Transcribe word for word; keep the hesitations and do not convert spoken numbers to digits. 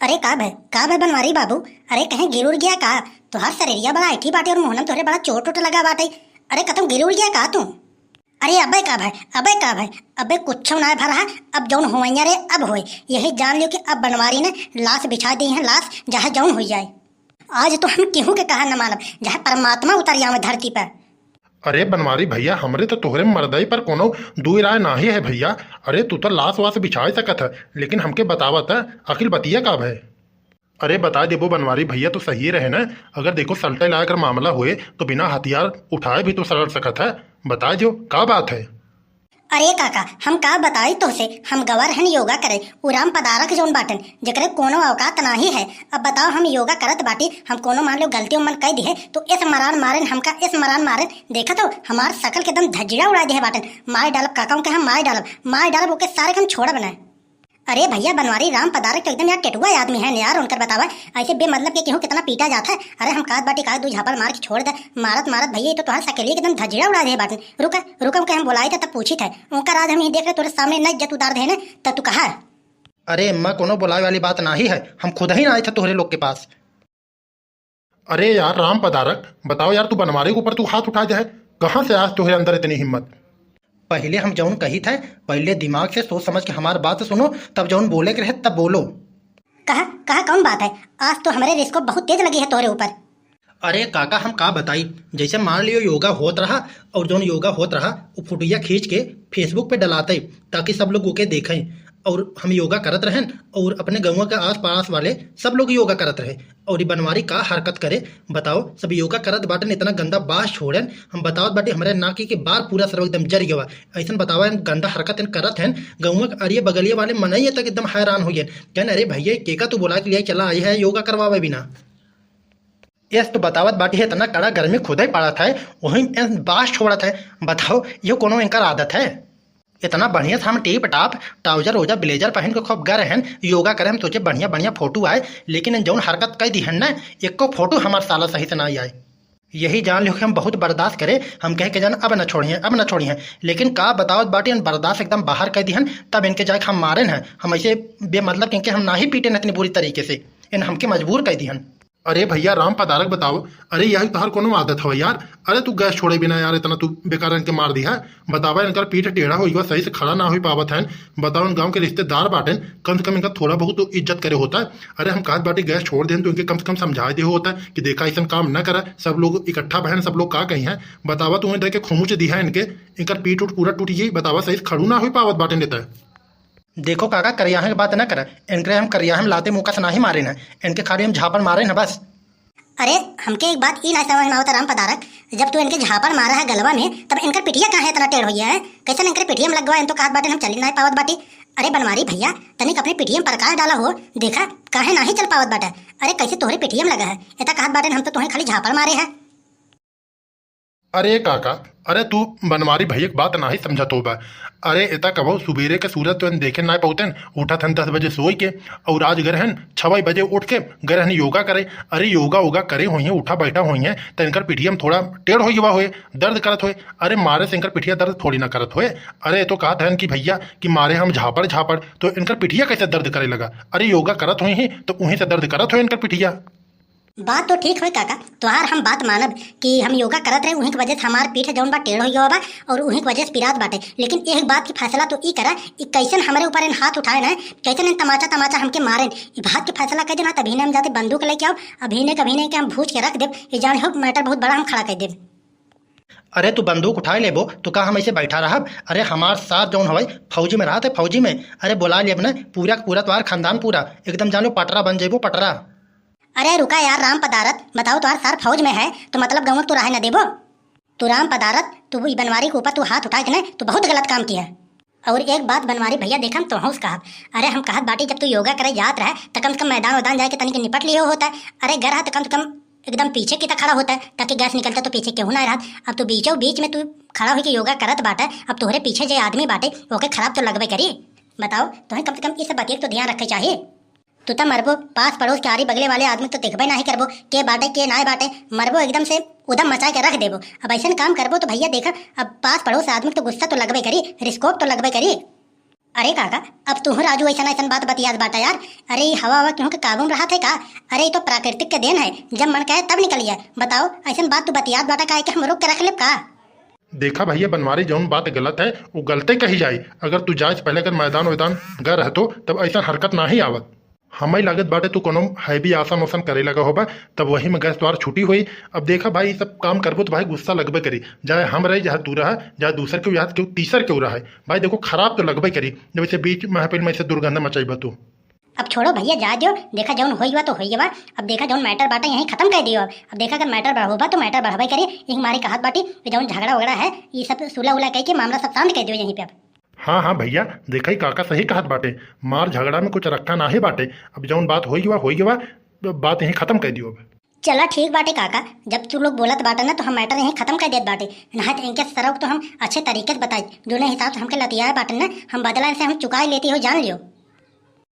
अरे का भय, का भय बनवारी बाबू? अरे कहीं गिर उड़ गया का? तोहार शरीरिया बड़ा ऐठी बाटे और मुहनम तोहरे बड़ा चोट उट लगा बाटे। अरे कतहूँ गिर उड़ गया का तू? अरे अबे का भय, अबे का भय, अबे कुछ ना भय रहा। अब जौन होइया रे अब होए, यही जान लियो कि अब बनवारी ने लाश बिछा दी है, लाश चाहे जौन हो जाए। आज तो हम केहू के कहा न मानब, चाहे परमात्मा उतर आवे धरती पर। अरे बनवारी भैया, हमरे तो तोहरे मर्दई पर कोनो दुई राय नाही है भैया। अरे तू तो लाश वाश बिछाए सकत है, लेकिन हमके बतावत है, आखिर बतिया का भय? अरे बता देबो बनवारी भैया, तो सही रहे ना। अगर देखो सलटे लायक अगर मामला होए तो बिना हथियार उठाए भी तो सलट सकत है। बता जो का बात है। अरे काका, हम का बताई तोहसे, हम गवर हन योगा करे, उ राम पदारक जौन बाटन, जेकरे कोनो औकात नाही है। अब बताओ, हम योगा करत बाटी, हम कोनो मान लो गलती उमन कह दिहे, तो इस मरान मारेन हमका, इस मरान मारेन। देखा तो हमार शकल के एकदम धज्जिया उड़ा दिहे बाटन। मार डालब काका, उनके हम मार डालब, मार डालब, ओके सारे के हम छोड़ब ना। अरे भैया, बनवारी राम पदारक तो एकदम यार टेटुआ आदमी है यार, उनकर बतावा। ऐसे बेमतलब के केहू कितना पीटा जात है। अरे हम कहत बाटी का दू झापड़ मार के छोड़ दे, मारत मारत भैया ये तो तोहार सकेलिया एकदम धजिया उड़ा दे बाटन। रुका रुका, उनके हम बोलाई थे तब पूछी थे, उनका राज हम ही देख रहे तोरे सामने न इज्जत उतार दे न, तब तू कहा। अरे अम्मा, कोनो बोलाए वाली बात नाही है, हम खुद ही ना आए थे तोहरे लोग के पास। अरे यार राम पदारक, बताओ यार, तू बनवारी के ऊपर तू हाथ उठा दे है, कहाँ से आज तोहरे अंदर इतनी हिम्मत? पहिले हम जौन कही थे, पहिले दिमाग से सोच समझ के हमार बात सुनो, तब जौन बोले के रहे तब बोलो। कहा, कहा कौन बात है? आज तो हमरे रिस्को बहुत तेज लगी है तोहरे ऊपर। अरे काका, हम का बताई, जैसे मान लियो योगा होत रहा और जौन योगा होत रहा, वो फोटोया खींच के Facebook पे डलाते, ताकि सब लोग ओके देखें। और हम योगा करत रहन और अपने गौवा के आस पास वाले सब लोग योगा करत रहे। और ये बनवारी का हरकत करे, बताओ, सब योगा करत बाटन, इतना गंदा बास छोड़न। हम बतावत बाटी, हमरे नाकी के बार पूरा सरवा एकदम जर गवा। ऐसन बतावा, इन गंदा हरकत इन करत हन, गौवा के अरिये बगलिये वाले मनई तक एकदम हैरान हो गए। कहन, "अरे भैया, केका तू बोला के लिए चला आई है योगा करवावे बिना?" यस तो बतावत बाटी है, इतना कड़ा गर्मी खुदे पड़त है, वहीं इन बास छोड़त है। बताओ, ये कोनो इनकर आदत है? इतना बढ़िया से हम टीप टाप ट्राउजर वोजर ब्लेजर पहन के खूब गए रहन योगा करे, हम सोचे बढ़िया बढ़िया फोटो आए, लेकिन इन जौन हरकत कह दिहन ना, एको फोटो हमार साला सही से ना आए। यही जान लियो कि हम बहुत बर्दाश्त करे, हम कहे के जान अब न छोड़िए, अब न छोड़िए, लेकिन का बतावत बाटी, इन बर्दाश्त एकदम बाहर कह दिहन। तब इनके जाके हम मारेन है, हम ऐसे बेमतलब के इनके हम ना ही पीटेन इतनी बुरी तरीके से, इन हमके मजबूर कह दिहन। अरे भैया राम पदारक बताओ, अरे यही तोहर कोनो आदत हवे यार? अरे तू गैस छोड़े बिना यार इतना तू बेकार इनके मार दिया है। बतावा, इनकर पीठ टेढ़ा होई बा, सही से खड़ा ना होई पावत है। बताओ, इन गाँव के रिश्तेदार बाटेन, कम से कम इनका थोड़ा बहुत तो इज्जत करे होता है। अरे हम कहत बाटी गैस छोड़ देन तो इनके कम से कम समझाए दे होता है कि देखा ऐसन काम ना करा, सब लोग इकट्ठा बहन, सब लोग का कही हैं। बतावा, तू इधर के खुमुच दिया है इनके, इनकर पीठ उठ पूरा टूट गई। बतावा, सही से खड़ू ना होई पावत बाटेन इतना। देखो काका, करियाहे के बात ना करा, इनकरे हम करियाहे में लाते मुक्का से नाही मारे ना, इनके खाली हम झापड़ मारे ना बस। अरे, हमके एक बात ई ना समझ में आवता राम पदारक, जब तू इनके झापड़ मारा है गलवा में, तब इनकर पिठिया काहे इतना टेढ़ होइया है? कैसन इनकर पिठिया में लग गवा, इन तो कहत बाटे हम चली ना पावत बाटी। अरे बनवारी भैया, तनिक अपने पिठिया में प्रकाश डाला हो, देखा काहे नाही चल पावत बाटे। अरे कैसे तोहरे पिठिया में लगा है, इतना कहत बाटे हम तो तुम्हें खाली झापड़ मारे है। अरे काका, अरे तू बनवारी भैया के बात नाही समझत होबा। अरे एता कबो सुबेरे के सूरज तो देखे ना पौतेन, उठत हन दस बजे सोई के, और आज गए हन छवई बजे उठ के गए हन योगा करे। अरे योगा वोगा करे होइहें, उठा बैठा होइहें, तो इनकर पिठिया में थोड़ा टेढ़ हो गवा होए, दर्द करत होए। अरे मारे से इनकर पिठिया दर्द थोड़ी ना करत होए। अरे तो कहत हन कि भैया कि मारे हम झापड़ झापड़, तो इनकर पिठिया कैसे दर्द करे लगा? अरे योगा करत होइहें तो उहीं से दर्द करत होए इनकर पिठिया। बात तो ठीक होय काका, तोहार हम बात मानब कि हम योगा करत रहे, उहीं के वजह से हमार पीठ जौन बा टेढ़ हो गया बा और उहीं के वजह से पिरात बाटे। लेकिन एक बात की फैसला तो ई करा कि कैसन हमरे ऊपर इन हाथ उठाए ना, कैसन इन तमाचा तमाचा हमके मारेन, ई बात की फैसला कर देना। तभी ने हम जाते बंदूक लेके आओ, अभी ने कभी ने के हम भूज के रख देब, ये जान हो मैटर बहुत बड़ा हम खड़ा कर देब। अरे तू बंदूक उठाए लेबो तो का हम ऐसे बैठा रहब? अरे हमार सार जौन हवाई फौजी में रहत है, फौजी में। अरे बोला लेब ना, पूरा का पूरा तोहार खानदान पूरा एकदम जान लो पटरा बन जेबो, पटरा। अरे रुका यार राम पदारथ, बताओ तोहार सार फौज में है तो मतलब गौवा तू रहे न देबो? तू राम पदारथ, तू ई बनवारी के ऊपर तू हाथ उठाए थे ना, तू बहुत गलत काम किया। और एक बात बनवारी भैया, देखा हम तोहूँ से कहब, अरे हम कहत बाटी जब तू योगा करे जात रहे तो कम से कम मैदान वैदान जाके तनिक निपट लियो होता है। अरे घर है तो कम से कम एकदम पीछे की तो खड़ा होता है ताकि गैस निकलता तो पीछे केहू ना रहत। अब तू बीचों बीच में तू खड़ा होके योगा करत बाटे, अब तोहरे पीछे जे आदमी बाटे ओके खराब तो लगबे करी। बताओ, तोहे कम से कम इस बतिया के तो ध्यान रखे चाहिए। तू त मरबो, पास पड़ोस के आरी बगले वाले आदमी तो देखबे नाही करबो, के बाटे के नाय बाटे, मरबो एकदम से उधम मचा के रख देबो। अब ऐसन काम करबो तो भैया देखा, अब पास पड़ोस आदमी तो गुस्सा तो लगबे करी, रिस्कोप तो लगबे करी। अरे काका, अब तुहू राजू अइसन अइसन बात बतियात बाटा यार। अरे ई हवा हवा केहू के काबू में रहत है का? अरे ई तो प्राकृतिक के देन है, जब मन कहे तब निकल जाए। बताओ, अइसन बात तू बतियात बाटा काहे के हम रोक के रख लेब का? देखा भइया बनवारी, जौन बात गलत है वो गलते कही जाई। अगर तू जाए से पहले अगर मैदान वैदान गए रहतो तब अइसन हरकत नाही आवत। हमई लागत बाटे तू कोनो हैवी आसन ओसन करे लगा होबा, तब वही में गैस द्वार छुट्टी होई। अब देखा भाई, ई सब काम करबो तो भाई गुस्सा लगबे करी, चाहे हम रहे, चाहे तू रहा, चाहे दूसर केहू, चाहे केहू तीसर केहू रहे। भाई देखो, खराब तो लगबे करी जब ऐसे बीच महफिल में ऐसे दुर्गंध मचाइबा तू। अब छोड़ो भइया, जा दियो। देखा जौन होई हुआ तो होई हुआ। अब देखा जौन मैटर बाटे यहीं खत्म कर दियो। अब अब देखा अगर मैटर बढ़ाबा तो मैटर बढ़बे करी। यही मारी कहत बाटी कि जौन झगड़ा वगड़ा है, ये सब सुलह उलह कह के मामला सब शांत कर दियो यहीं पे अब। हाँ हाँ भइया, देखा ही काका सही कहत बाटे, मार झगड़ा में कुछ रखा नाही बाटे। अब जौन बात होई गवा होई गवा, बात यहीं खत्म कर दियो अब। चला ठीक बाटे काका, जब तू लोग बोलत बाटे ना तो हम मैटर यहीं खत्म कर देत बाटे। नहीं तो इनके सरऊ तो हम अच्छे तरीके से बताई, जोने हिसाब से हमके लतियाए बाटे ना, हम बदला इनसे हम चुकाई लेती हो, जान लियो।